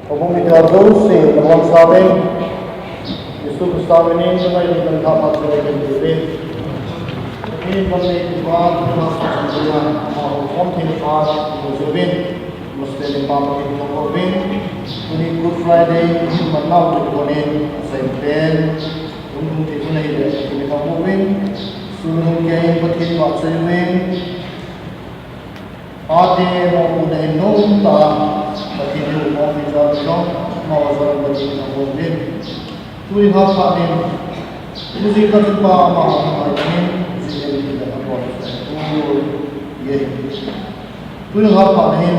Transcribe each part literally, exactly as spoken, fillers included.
Houbung mite jouse nabonchauvin, Jesu Christa minin kangailutna thapha chule kantiuve. Pathen in pan neipepa, Pathen in chunga ama houkhom thei pa, Muslim pa Pathen in thangvah uvin. Tuni Good Friday, hin manau te konin, asei pen, hung thei chun ahile, Pathen in thangvah uvin. Sun hung kei in Pathen vahchoi uvin. Ate mopohna in nomtah a, Pathen in umpi jal jong, amaho jong Pathen in umpi. Tuni phat in, tujing kachunga amaho ngai in, tujing in kila abol. Ye. Tuni phat in,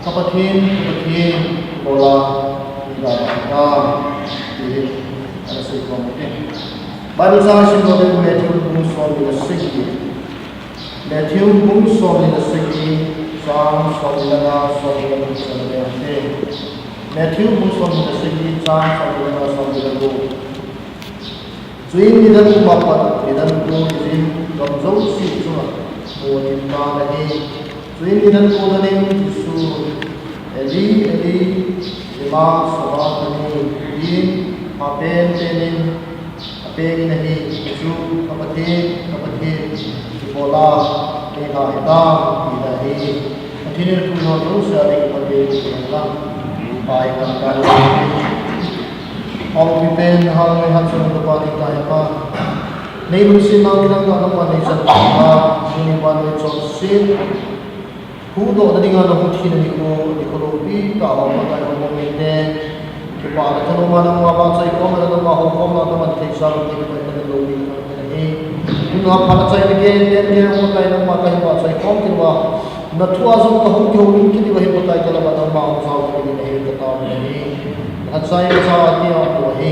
ka Pathen, ka Pathen, ibola, iga ka, ye. Ana sei ko mo ke. Bible chang simlou le Matthew bung som ni le sagi. Matthew bung som ni le sagi, chang som ni le nga, som ni le nga, som ni le nga. Matthew bung som ni le sagi, chang som ni le nga, som ni le nga. Chuin nidan thum apat, nidan ko hijin, gam jouse chunga, mu atin tan ahi. Chuin nidan ko dan in Jesu, Eli, Eli, lema sabachthani, tin, phapen pen in, apengin ahi, chu, ka Pathen, ka Pathen, ibola neilha hitam, tina ahi. Pathen in athu ho jouse a ding phatthei boh hen lang. Pai kan kan. Aw, mipen hal nei hat chun ka pa ding ta he pa. Nei lungset nau kilang ka nangma nei chan ta. Tuni vannoi chonset. Huhdohna dinga nahung thina nikho, nikho loupi tah a Pakai houbung mite. Kipana thanom a nangma vahchoi khom, nangma houkhomna kaman thei sa, nangma kipana thanom loupi tah a ahi. Tun a phat a chai nagei, ten gei Pakai nangma kahin vahchoi khom kit uva. Nathua jong kahung kihoulim kit uva hi Pakai kalam a nangma hung jao kit in ahi, katao in ahi. Nachai nacha tia um uva hi.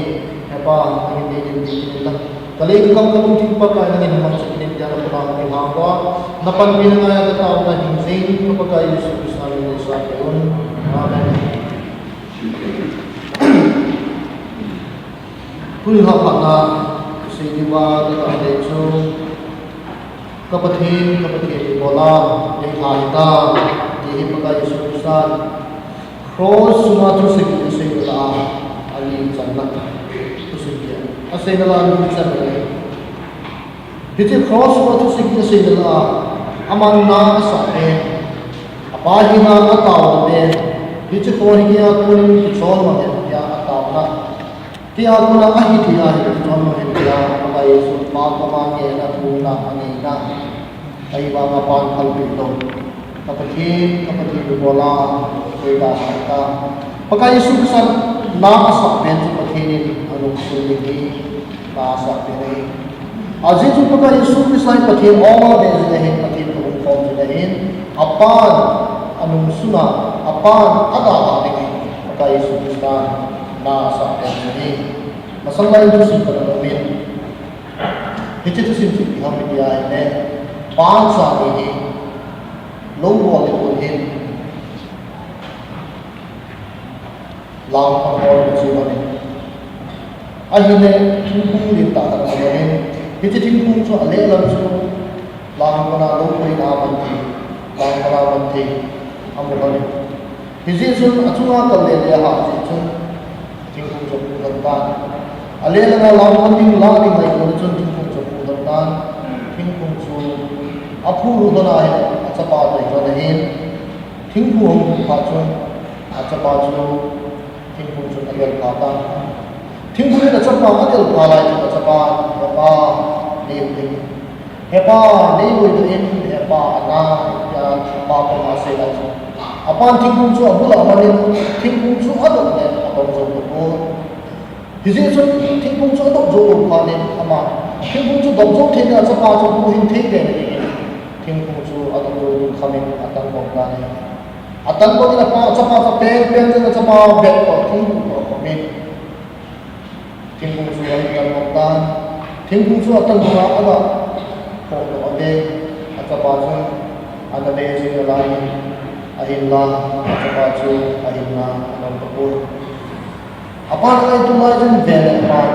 He Pa, nangin neidim kit in lang. Kalei kakam kalungthim Pakai nangin mang cheh in tia napan pina uva. Napan pina ngai a kataona hing jing, ka Pakai Jesu Christa min in sa kei un. Amen. Tuni phat a, sei diuva katahna chu, ka Pathen, ka Pathen ibola neilha hitam, ti hi Pakai Jesu Christa Cross sunga thusei kit asei nalai a, ali channa. Thusei kit. Asei nalai a ali channa. Hiche cross sunga thusei kit asei nalai a, aman na asah pen, apa hina ataona pen, hiche khon hi keiya konin kichon mang hen tia ataona. Keiya kona ahi thei ahi, kichon mang hen tia, Pakai Jesu pa koma ngehna, thumna, angeina. Ahivanga pan kalpeh lou. Ka Pathen, ka Pathen ibola, koi da sa ta. Pakai Jesu Christa na asah pen chu Pathen in anungsun ding ahi, na asah pen ahi. Ajeh chu Pakai Jesu Christa hi Pathen oma beh jing ahin, Pathen toh umkhom jing ahin, apan anungsun a, apan adalha ding ahi, Pakai Jesu Christa na asah pen chu ahi. Masang lai in thusim khat ana um in. Hiche thusim chu ipi ham itia ahile, pa cha ni hi, lou bol le kon hin, lang pang bol le chu bol le. Ahile, thingphung lentah khat ana um in, hiche thingphung chu alehlam chu, lang pana lou khoina aman thei, lang pana aman thei, amu lou le. Hijeh chun achunga kal le le ahah jeh chun thingphung chu aphu lhon tan. Alehlam a lang pan ding, lah ding ngaito chun thingphung chu aphu lhon tan. Thingphung chu aphu lhon ahile achapa toh ahilhon ahin. Thingphung ahung phu phat chun achapa chu thingphung chun adelpha tan. Thingphung in achapa adelpha lai chun achapan, He pa, nei hung in. He pa, nei loi doh in, he pa, ana, tia apa koma asei lai chun. Apan thingphung chu abul a aman in, thingphung chu adoh le, adong jou lou pon. Hijeh chun thingphung chu adoh jou lou phat in, ama, thingphung chu doh jou thei in achapa chu huhhing thei pen in, thingphung chu adoh jou lou kham in, atan bom tan ahi. Atan bom in apa, achapa chu pen, pen in achapa bep toh, thingphung toh, khom in. Thingphung chu ahin tan bom tan. Thingphung chu atan bom a, aga khoh doh ave. Achapa chu ana ve jing nalai in, ahinla, achapa chu ahinna ana um tapoi. Apan angaito lai chun ven apan.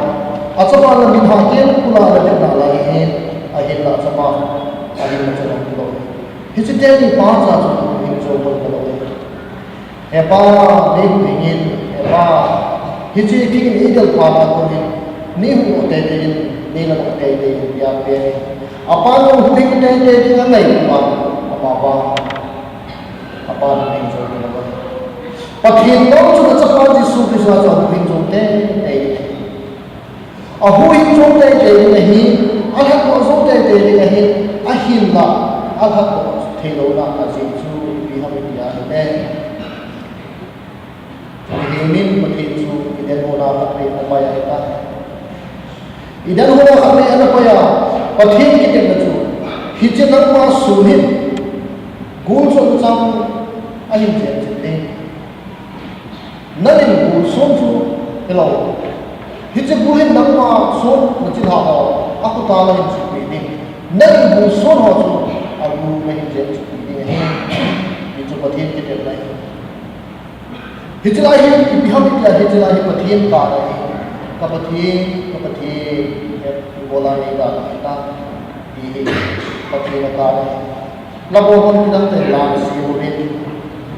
Achapa ana min ha kei pula ana vet nalai in, ahinla achapa ahinna chu ana um lou. Hiche teni pa cha chu huhhing jou lou talou. Hepa, neihuhhing in, hepa, hiche thing in eidel phat a kon in, neihuhhing teitei in, neilang teitei in, tia apen. Apan jong huhhing teitei ding angaito a, amavang apan huhhing jou lou. Pathen nom chun achapa Jesu Christa chu ahuhhing jou teitei ding. Ahuhhing jou teitei ding ahi, alhatdoh jou teitei ding ahi, ahinla, alhatdoh theilouna ajeh chu ipi ham itia ahile, mihem in Pathen chu Eden hon a khatvei ana pai ahitai. Eden hon a khatvei ana pai a, Pathen kitepna chu, hiche nangma sun hin gul chu achang ahin chen cheh ding. Nangin gul sun chu, hello. Hiche gul hin nangma sun nachilhah ho, akhut a nahin chihpeh ding. Nangin gul sun ho chu, agul nahin chen chihpeh ding ahi. Hichu Pathen kitepna ahi. Hiche lai hi, ipi ham itia hiche lai hi Pathen tana ahi. Ka Pathen, ka Pathen, ibola neidalha ham, ti hi Pathen atana ahi. Labol hon kidang tah in la asem uvin,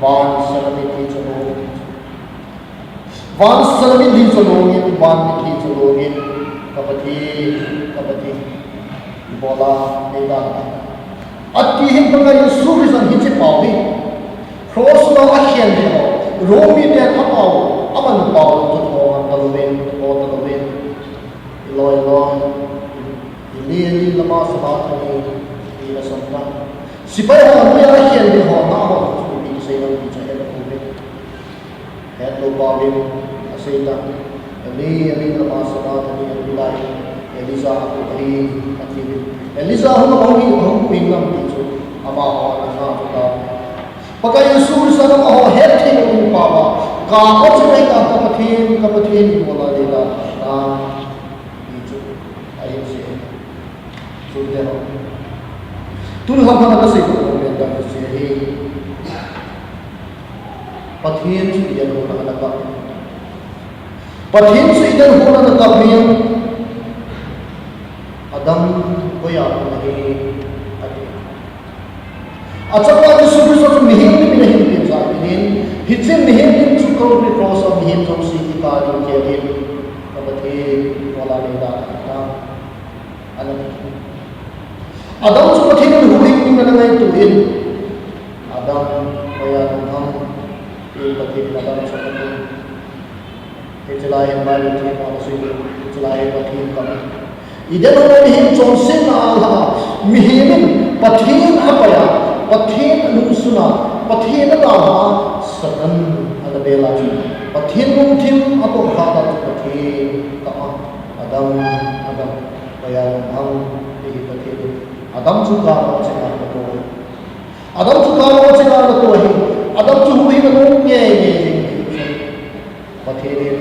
van sanga mithi chu along in, van sanga mithi chu along in, van mithi chu along in, ka Pathen, ka Pathen, ibola neidalha ham. Ati hin Pakai Jesu Christan hiche pao hi, cross a akhen ho, Romi ten apao, aman pao, chu tho ngan talouvin, tho talouvin. Eloi, Eloi, Eli, Eli, lama sabachthani, ti ana sam tan. Sepai ho, lui a akhen ho, na ho, chu ipi kisei ham ti chu ahet lou poi. Ahet lou pau in, asei tan. Eli, Eli, lama sabachthani, ati lai. Elijah akou ahi, ati. Elijah hung, hung, hung, hung, hung, ti chu. Amaho ana ngah tan. Pakai Jesu Christan amaho hetthei lou pa pa. Ka o chu nei ka, ka Pathen, ka Pathen, ibola neidalha ham. Ti chu. Ahi chu. Chuteng. Tun lhagao a kasei kha pen dang chu ahi. Pathen chu Eden hon a ana kap. Pathen chu Eden hon a ana kap in, Adam, koiya kon nahi, ati. Achapa Jesu Christa chu mihem ni min ahin peh jeh in, hiche mihem ni chu Calvary cross a mihem jouse kikah a ding kei in, ka Pathen, ibola neidalha ham. Ana ti. Adam chu Pathen in huhhing ding ana ngaito in, Adam, koiya kon ham, tin Pathen in Adam chu ana ti. Hiche lai hin Bible themmo ana sei, hiche lai hin Pathen kap. Eden hon a mihem chonsetna a lhah a, mihem in Pathen apai a, Pathen anungsun a, Pathen adalha a, Satan ana bel a chu, Pathen lungthim atoh kha a chu Pathen kap a, Adam, Adam, koiya kon ham, ti hi Pathen in Adam chu kap a chu ana to. Adam chu kap a chu ana to hi, Adam chu huhhing a nom ngeingei jing. Pathen in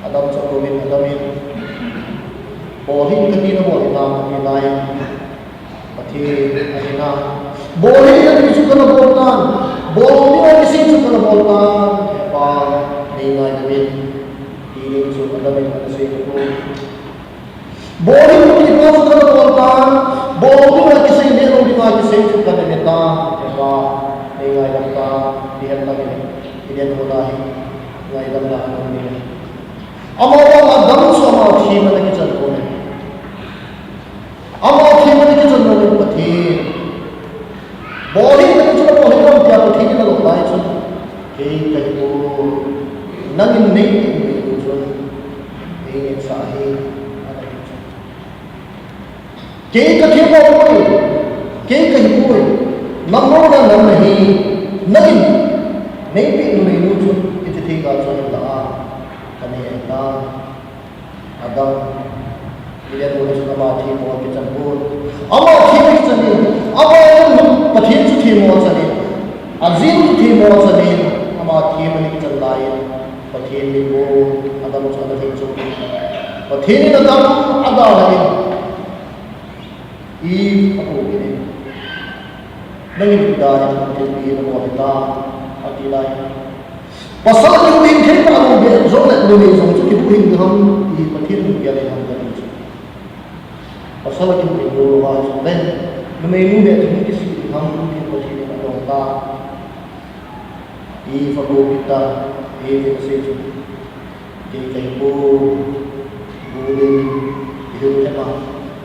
Adam chu akouvin, Adam in, bol hih in kati nabol hinam, ati lai in, Pathen in ahin a, bol hih in kati chu kana bol tan, bol ding a kisei chu kana bol tan, Hepa, nei ngaidam in, ti ding chu Adam in ana sei tapoi. Bol hih in kati pa chu kana bol tan, bol ding a kisei, neh lou ding a kisei chu kana ne tan, Hepa, nei ngaidam tan, ti hen lang in, Eden hon a hi ngaidamna ana um in. Amavang Adam chu ama them ana kichan pon e. Ama them ana kichan pon e, Pathen. Bol hih in kati chu nabol hinam tia Pathen in alo lai chun, kei kahi poi. Nangin neipeh numei nu chun, nei nehsah ahi, ana ti chu. Kei kathem lou poi, kei kahi poi, nang lou na nang nahi, nangin neipeh numei nu chun, hiche thingga chu ahin lah a, kaneh ahitai. Adam, Eden hon a chun ama themmo akichan pon. Ama them akichan in, ama in Pathen chu themmo achan in, ajinu chu themmo achan in, ama them ana kichan lai in, Pathen in Adam chu ana lhing chom in, Pathen in Adam adalha in, Eve akou in, nangin ipi dinga hiche thilpi hi nabol hitam, ati lai. Pasal kihuhhing thei talou beh jongle numei jong chu kihuhhing ding ham ti Pathen in gel in ham kati chu. Pasal kihuhhing lou lou a jongle numei nu beh chu hung kisih ding ham ti Pathen in adong tai. Eve a kou kit a, Eve in asei chu, kei kahi poi, gul in ihiu hih em,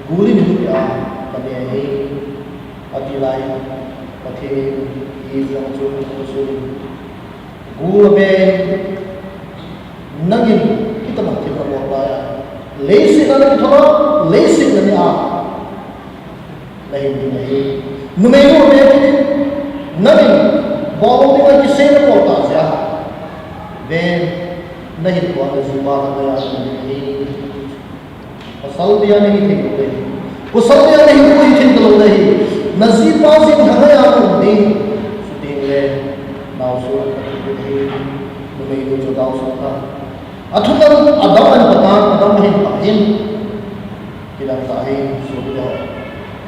gul in ihiu hih a, kane ahi, ati lai in, Pathen in Eve jong chu ahin suh in, gul a be in, nangin, hitabang thil nabol tai a, leiset a nakithol a, leiset a nani a, nahin ding ahi. Numei nu, numei khat in, nangin, bol lou dinga kisei nabol tah jeh a, ven, nahinkho a najipa lhangaiya naum ding ahi. Pasal dia nahi thei lou ding ahi. Pasal dia nahinkho hi thei talou ding ahi. Najipa jeng lhangaiya naum ding. Chuteng le, naosen athi ding ahi. Numei nu chu agaosap tai. Athutan Adam ahin patan, Adam ahin pah in. Kidang tah in, sopite ho.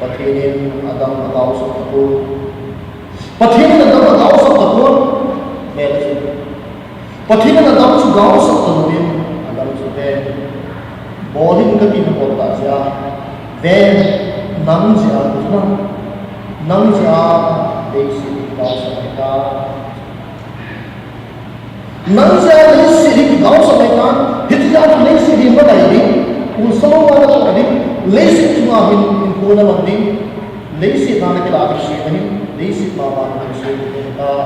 Pathen in Adam agaosap tapon. Pathen in Adam agaosap tapon. Ven chu. Pathen in Adam chu gaosap talou in, Adam chu ven. Bol hih in kati nabol tah jeh a. Ven, nang jeh a, nang jeh a, leiset hi gaosap ahitai. Nang jeh a leiset hi kigaosap ahitai, hitia chu leiset hi nadei ding, kum sangma natoh ding, leiset chunga hin hinkho naman ding, leiset a nakilah ding seh ahi, leiset mama nakilah seh ahitai.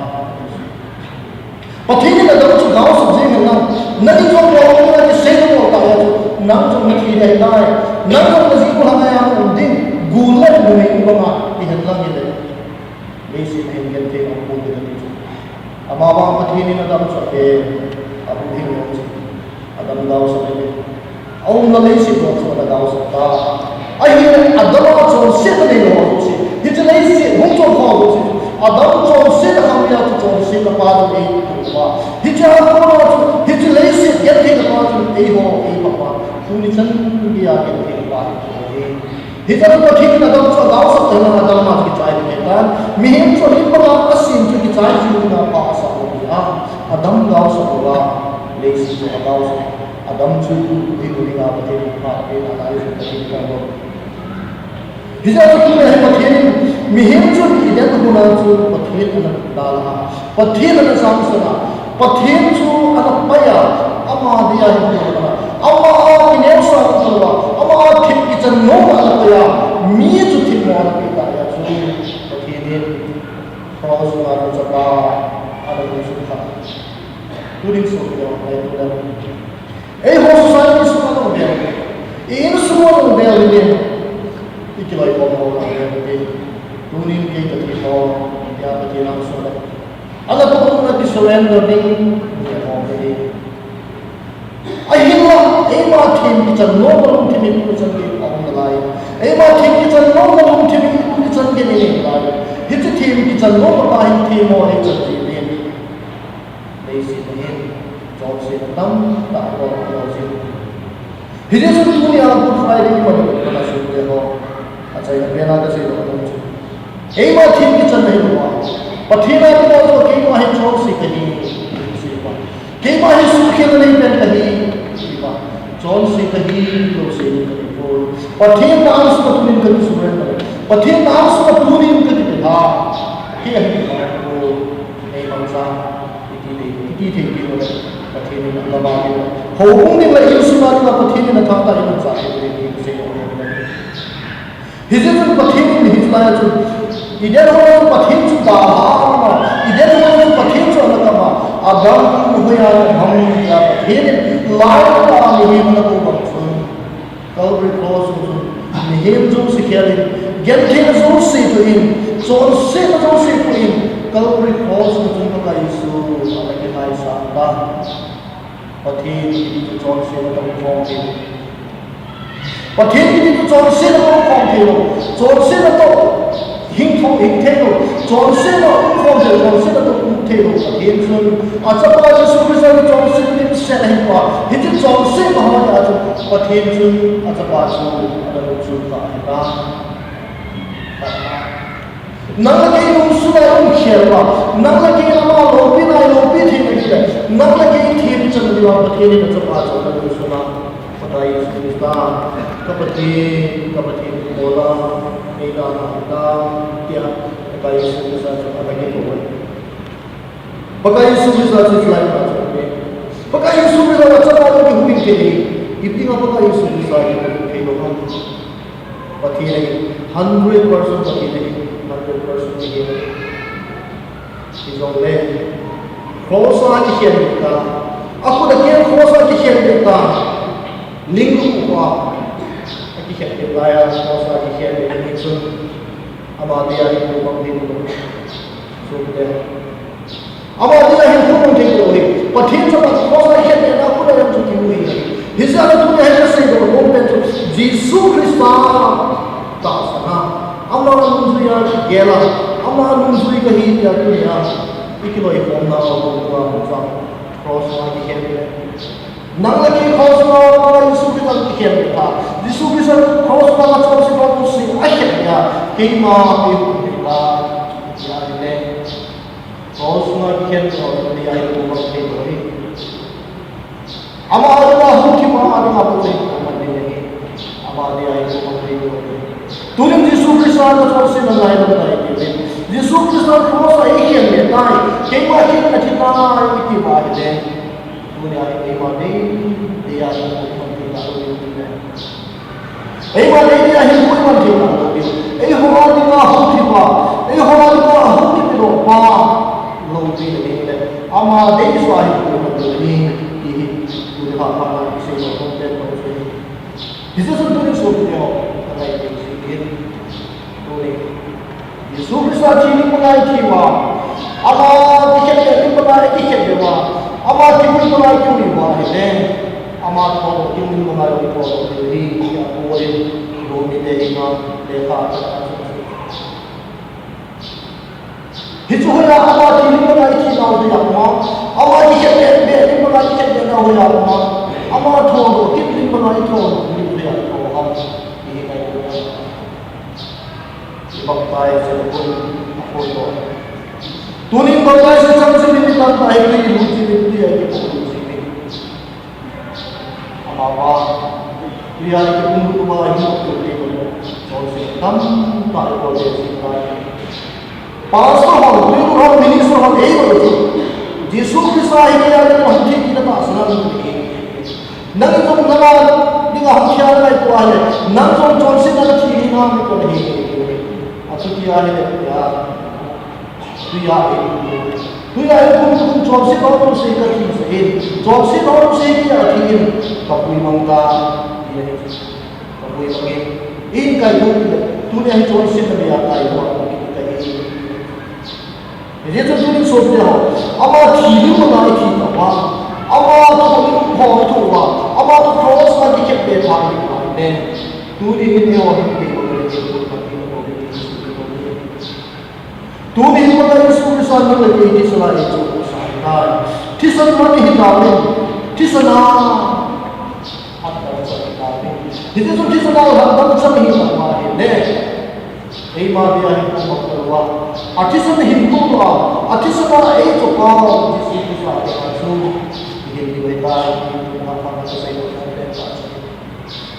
Pathen in Adam chu gaosap jeng in, nang, nani jong bol lou dinga kisei nabol tah jeh a chu, nang jong nathi ding ahitai, nang jong najipa lhangaiya naum ding, gul le numei nu banga, ihet lang hile. Leiset a hin genthei um pon ding ahi chu. Amavang Pathen in Adam chu ape, ahuhhing lou chu. Adam gaosap ahi. Aumna leiset jong chu ana gaosap tai. Ahile Adam a chonsetna neilou jouse, hiche leiset hung chon ho jouse chu, Adam chonsetna khang dia chu chonsetna pa chu eipha uva. Hiche a kona chu, hiche leiset gentheina pa chu eiho eipha uva. Tuni chan geiya gentheina pa hi chu ahi. Hijeh chun Pathen in Adam chu agaosap tah in Adam a chu kichai ding ahitan. Mihem chu alim banga asem chu kichai jing dinga pha asah lou ahi. Adam gaosap louva, leiset chu agaosap. Adam chu hing dinga Pathen in pha apen a, lai chu Pathen in akan bol. Hijeh chun tuni hin Pathen in mihem chu Eden huna chu Pathen ana dalha. Pathen ana changsan a, Pathen chu ana pai a, ama dia hinkho ana, ama a kineosah louva, ama a thil kichan nom a ana pai a, mi chu thil mo ana pe tah jeh a chu, Pathen in cross a chapa ana lungsun kha. Tunin sopite ho, ngaito leu. Eiho society sunga jong vel, i insung a jong vel hile, i kiloikhomna ho jong vel hile. Tunin kei kati ho, tia kati nang sunga. Ana tohna kisurrender ding, nia ho hile. Ahinla, eima thil kichan nom a lungthim i pu chan gei aum nalai. Eima thil kichan nom a lungthim i pu chan gei nei nalai. Hiche thil kichan nom a pa hin themmo ei chan ji pen. Leiset a hin, chonsetna tamtah bol a bol jin. Hijeh chun tunia Good Friday ni manina sopite ho, achaina pena kasei nom chu, eima thil kichanna hilou a, Pathen a dinga chu keima hi chonse kahi, ti pa. Keima hi sukhelna nei pen kahi, ti pa. Chonse kahi, lou sei ding kahi poi. Pathen na angsunga tunin kakisurrender. Pathen na angsunga tunin kakipelha. Kei ahi ti pa. Ei mangcha. Iti thei, iti thei ding le, Pathen in alama ding le, houbung ding le, insung a ding le, Pathen in athangtah in acha thei ding, sei nom le. Hijeh chun Pathen in hiche lai a chun, Eden hon a chun Pathen chu dalha a, Eden hon a chun Pathen chu ana kap a, Adam hoiya nahung tia Pathen in lai a mihem ana kou bang chun. Calvary Cross a chun, mihem jouse khel in, gentheina jouse toh in, chonsetna jouse toh in, Calvary Cross a chun Pakai Jesu ana kingaisang tan. Pathen kiti chu chonsetna toh umkhom thei lou. Pathen kiti chu chonsetna toh umkhom thei lou. Chonsetna toh Hing thou, hing thei lou, chonsetna umkhom thei lou, chonsetna toh um thei lou, Pathen chun, achapa Jesu Christa chu chonset dimset ahi poi, hiche chonsetna ho a chun, Pathen chun, achapa chu, ana lungsun kha ahitai. Nang le kei lungsun a um khel uva, nang le kei ama loupina, loupina thei ngai le, nang le kei themchan diuva, Pathen in achapa chu, ana lungsun a. Pakai Jesu Christa, ka Pathen, ka Pathen, ibola nei dalha ham, tia Pakai Jesu Christa chu ana kikou e. Pakai Jesu Christa chu chulai mun a chun aum e. Pakai Jesu Christa achapa chu kihoulim thei ahi. Ipi dinga Pakai Jesu Christa kihoulim thei lou ham? Pathen ahi, hundred percent Pathen ahi, hundred percent mihem. Hijongle, cross a akikhen ta. Akhut a ken cross a akikhen ta. Ling upa. Akikhen ta ya, cross a akikhen ta ni chun. Ama dia hi pu bang ding lo. Chun te. Ama dia hi pu bang ding lo hi. Pathen chapa cross a akikhen ta na pu da yang chu ki ui. Hijeh a tunia hi kasei doh nom pen chu Jesu Christa tahsan a. Ama nungjui a kigel a. Ama nungjui kahi tia tunia. I kiloikhomna a hung tua hung chang. Cross a akikhen ta. Nang le kei cross a Pakai Jesu Christa kikhen ta. Jesu Christa cross a kachonsetna thusei akhen ta. Keima kei hung ta. Tia ahile. Cross a kikhen ta. Tia ahile pu bang thei lou hi. Ama dinga hung thip a, ama dinga bou thei a man ding ahi. Ama dia hi pu bang thei lou hi. Tunin Jesu Christa kachonsetna ngai lam ngai ti. Jesu Christa cross a eikhen le tai. Keima khen a thi tai ti ba hi le. Tunia hi eima dei, dei a hi pu bang thei lou hi. Eima dei dei a hi pu bang thei lou hi. Eiho a dinga hung thip a. Eiho a dinga hung thip lou pa. Lou ti le le. Ama dei sua hi pu bang thei lou hi. Ti hi. Tuni pha pha na kisei lou hung pen lou hi. Hijeh chun tuni sopi ho, ka ngai ding chu ahi. Tuni. Jesu Christa thi lim banga i thi uva. Ama kikhen le lim banga i kikhen le uva. Ama kivui banga i kivui uva ahile. Ama thodoh lim banga i thodoh diu ahi, tia Paul in Romite henga lekha a Hichu hoiya ama thi lim banga i thi nau hoiya um a. Ama kikhen le, be lim banga i kikhen le nau hoiya um a. Ama thodoh kit lim banga i thodoh diu hoiya um a. Ti hi ngai diu. Baptize chu kun a kun lo. Tunin baptize chang chu min tam ta hi tui lut ji min ti a ki pu lut ji min. Amavang, tuiya i kiphung lut uva i kiphung lut uva, chonset tamtah i bol ve jing tai. Pastor ho, tuilut ho, minister ho, eiho chu Jesu Christa hi kei a dinga hung thi tina tahsan a um ahi. Nang jong nanga dinga hung thi a ngaito ahile, nang jong chonsetna a thi ding ham ti ahi. Achuti ahile, ya. Tuiya i, tuiya i kum kum chonset ho thusei ka thi sah in, chonset ho thusei kei a thi in, ka pui mang ta, ti ahi. Ka pui mang in, in kai thou ti le, tunia hi chonsetna beiya kai thou a, ti ka hi. Hijeh chun tunin sopi ho, ama thi lim banga i thi tauva, ama tholim ho i thou uva, ama toh cross a kikhen be tha i hi uva ahile, tunin eiho hi kei bou le kei bou le kei bou le. Tuni hin Pakai Jesu Christa nang le kei thisan a eichohsah ahitai. Thisan man ihi tauvin. Thisan a lhatdam chan ihi tauvin. Hiti chun thisan a lhatdam chan ihi tauva ahile, eima dia hi kum bang talouva, athisan hin kum a, athisan a eichoh pau Jesu Christa a chu ihin diu ahitai. Ina pha na kasei lou.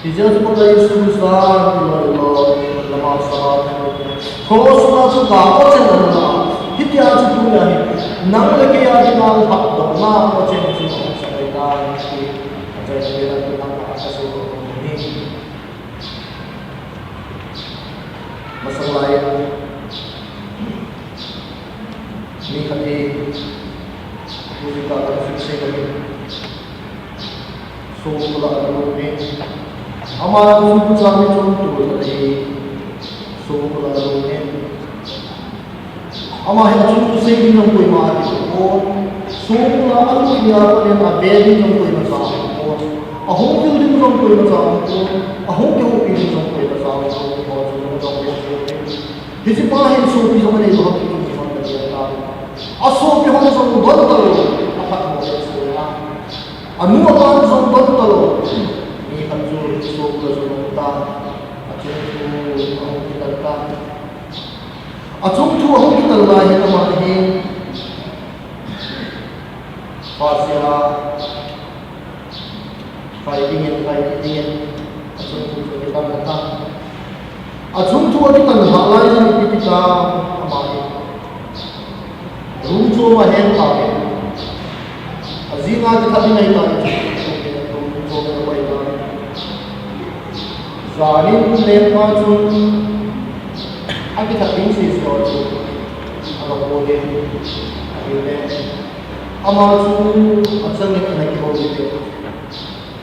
Hijeh chun Pakai Jesu Christa, ti loi loi, lama sala, cross a chu gah a chen a na. Hitia chu tunia hi, nang le kei a dinga lhatdohna a chen chu ahung sah ahitai, ti. Achai chu le nang ka ka su ko ni. Masang lai. Mi khat hi, America a ka fix sei ka hi. Songkul a alut in. Ama chungchang hi chungtu ahi. Songkul a alut in. Ama hi achungtu sei ding jong koima ahi pon. Songkul a alut nia konin abe ding jong koimacha ahi pon. Ahung vil ding jong koimacha ahi pon. Ahung kihoupi ding jong koimacha ahi pon. Hiche pa hin sopi jong anei lou ham ti jong kagel ta. Asopi hon jong don talou. Aphat mo le so na. Anu apa jong don talou. Mi khat chu hiche songkul a jong don ta. Achungthu ahung kitan ta. Achungthu ahung kitan lai hin ama hi. Pastor a Khai dingin, khai dingin, achungthu chu akitan lha tan. Achungthu akitan lhah lai in ipi ti tam, ama hi. Room chu ama heng ta ve. Kithat ding ahi tai. Janin lengpa chun akithat ding sese ho chu aga pon in, ahile ama chu achangin ana kihoulim in,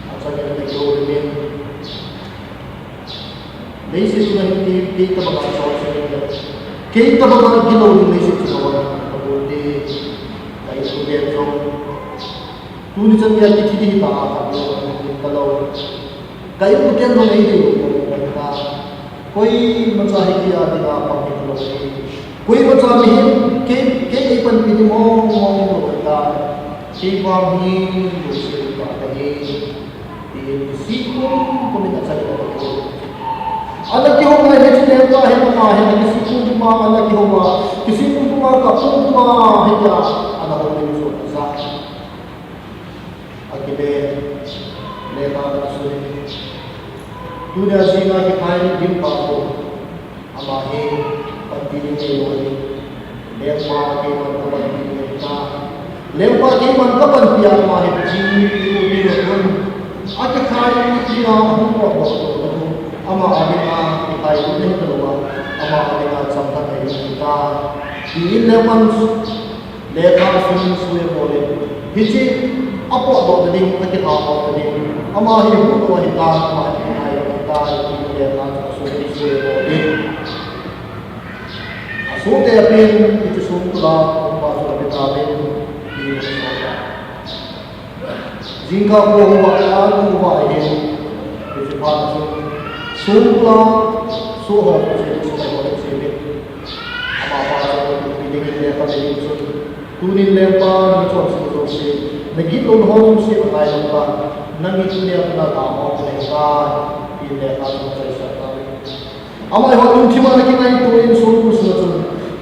achangin ana kihoulim in, Leiset chunga hin kei, kei tobanga chonset ding le kei tobanga gilou ding leiset chunga vang kabol te. Ka inkoten jong tuni chan geiya kithi ding hita a, ka inkoten jong eidei lou pon ahitai. Koimacha hi kei a dinga pang hi talou ahi. Koimacha mihem kei, kei eipanpi ding mong mong lou ahitai. Kei vang hi lungset tah kahi, tin kisim pum pum in achangin ana kihou. Ana kihou lai hiche lengpa hin ama hin akisim pum pum a ana kihou a, kisim pum pum a, kap pum pum a, hitia ana houlim chu ajah. Akile, lekha ana sun in, tunia jing a kikhai gimpa khu ama hi panpi ding neilou ahi. Lengpa keiman kapanpi ding ahitai. Lengpa keiman kapanpi a ama hi jing pi u pi u tun, akikhai dinga ahung potdoh louna chu ama a dinga kikhai lutna hi talou a, ama a dinga chamlhatna hi ahitai, tin lengpan lekha asun in sui abol in, hiche apotdohna ding, akilhadohna ding, ama hi huhdoh ahitai, ama hi kikhai ahitai, tin lekha chu asun in sui abol in, asohte apen, hiche songkul a um pa chu ave tauvin, tin asol tai. Jingkah khu ahung vah, ahung vah ahin, hiche phat chun songkul a soh ho chu chun, soh ho chu chun, amapa chun pi dingin lekha ape in chun, tunin lengpa, nachonsetna jouse, nagitlouna ho jouse angaidam tan, nangin tunia pat a dalha hung ahitai, tin lekha chu achaisah tai. Amaho lungthim a ana kingaito in songkul sunga chun,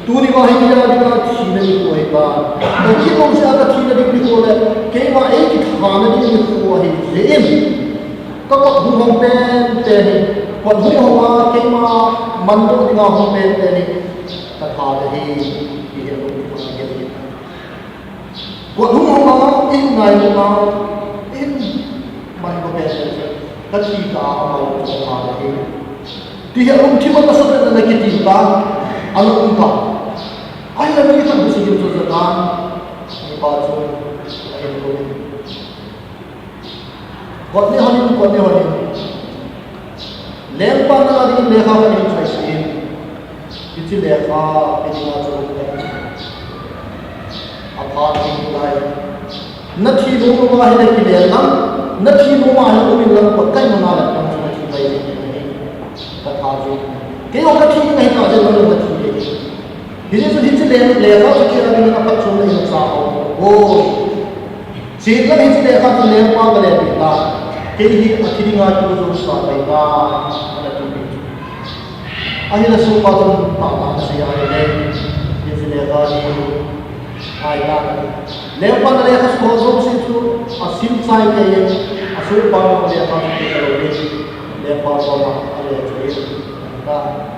tuni vang hi kei a dinga thina nikho ahitai. Kagilou jeh a kathina ding nikho le keima eikithana ding nikho ahi jeh in, kakot hung hong penpen hi, kot hung hong a keima mandoh dinga hung penpen hi katha ahi, ti hi alungthim a ana gel in. Kot hung hong a, eingailut a, eiman go penpen chu kathi tah a ama jong chu katha ahi, ti hi alungthim a nasatah in ana kitil tan, ana um tan. Ahinla mi khat bou chu gimjo jatan, mipa chu ahin kou in, kot neh hon in, kot neh hon in, lengpa nanga dingin lekha khat eihin choisih in, hiche lekha hi dinga chu aphat ding hilai. Nathi nom uva ahile kile lang, nathi nom a ahile um in lang, kot kaimang a le nang chu nathi pai jeng ding ahi, katha chu. Keiho kathi ding ahitah jeh in nang jong nathi ding. Hijeh chun hiche le, lekha chu kei a dingin aphatchomna imacha aum poi. Chuteng le hiche lekha chu lengpa kale peh tan, kei hi athi dinga kigo jou sah tai tai, ana ti peh chu. Ahinla sohpa chun tahtah asei ahile, hiche lekha hi ngai tan. Lengpan alekha suh ho jouse chu asim chai kei in, asohpa alekha chu pe talou in, lengpa koma ale choi in, ahitai.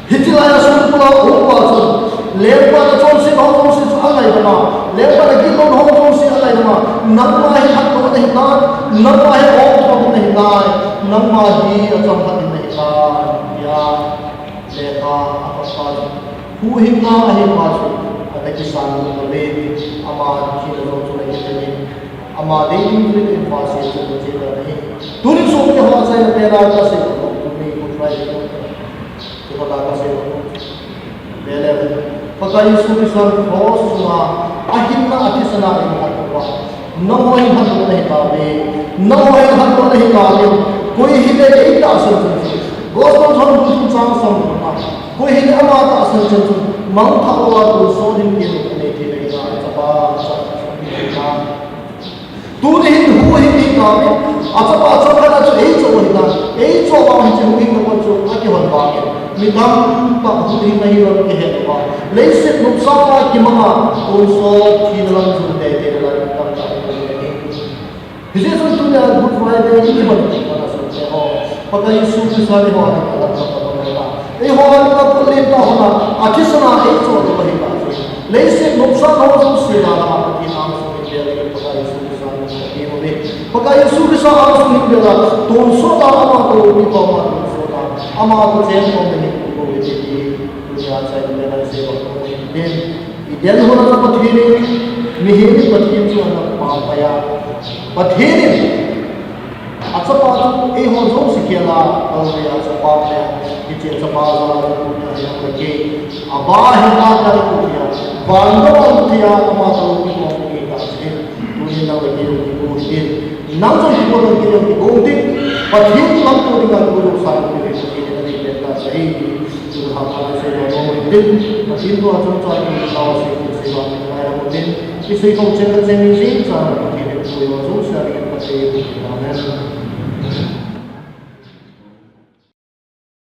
Hiche lai a songkul a um pa chun, lengpan achonsetna ho jouse chu angaidam a, lengpan agitlouna ho jouse angaidam a, nangma hi lhatdoh nahitai, nangma hi ompho nahitai, nangma hi achamlhat ding nahitai, tia lekha apat pa chu, huhhingna ahipa chu ana kisan lut uve, ama thina jong chu ana kiten in, ama dei ding chu in pha se chu ana che tan ahi. Tunin sopite ho, achaina pena kasei nom, tuni Good Friday, Keiho a kasei nom chu, vele, Pakai Jesu Christan cross chunga ahinna, athisan a eilhatdoh uva, nangho hin lhatdoh nahi tauve, nangho hin lhatdoh nahi tauvin, koi hile eitahsan chan chun, Gospel John bung thum chang somlena, koi hile ama tahsan chan chun mangthah louva tonsot hinpen anei thei nahitai, achapa, achapa, achapa. Tuni hin huhhing hi tauvin, achapa changkhat a chu eichoh u ahitan, eichoh vang hiche huhhingna kon chu akihon vangin, mi tamtah huhhingna hi vang kihet uva, leiset nopsatna kimanga tonsot thina lam jong teitei le lai tamtah hi ahi. Hijeh chun tunia Good Friday hi kiman kit uva, sopi teho, Pakai Jesu Christa eiho a dinga lamkhat tobang ahitai. Eiho a dinga kotlen tah hon a, athisan a eichoh diu ahitai. Leiset nopsatna ho jouse dalha a Pathen angsunga invel dingin Pakai Jesu Christa Pakai Jesu Christa a sung hin bela, tonsot a ama tolopi pa ama tonsot a, ama tochen khom na hin kou hite ti, tunia chai bela sei bang kou hite. Eden hon a Pathen in, mihem in Pathen chu ana pang pai a. Pathen in, achapa chu eiho jouse khel a, Calvary a chu pang pai a. Hiche achapa jal a chu tunia hi nang le kei, aba hi pang pai a, tunia, van dong a tunia, ama tolopi khom kei ta chu. Tunin nang le kei jong kikou hitin, nang jong kikou, nang kei jong kikou hitin, Pathen lamto dinga kikou jong sa kikou hitin, Pathen in adei pen ta ahi ti, tu ha pha le sei lo mo hitin, Pathen thu a chomcha kikou tao sei kin sei ba min ngai la mo hitin, isei khom chen le chen ni jing cha Pathen in thu yo jong sa ding in Pathen in. Amen.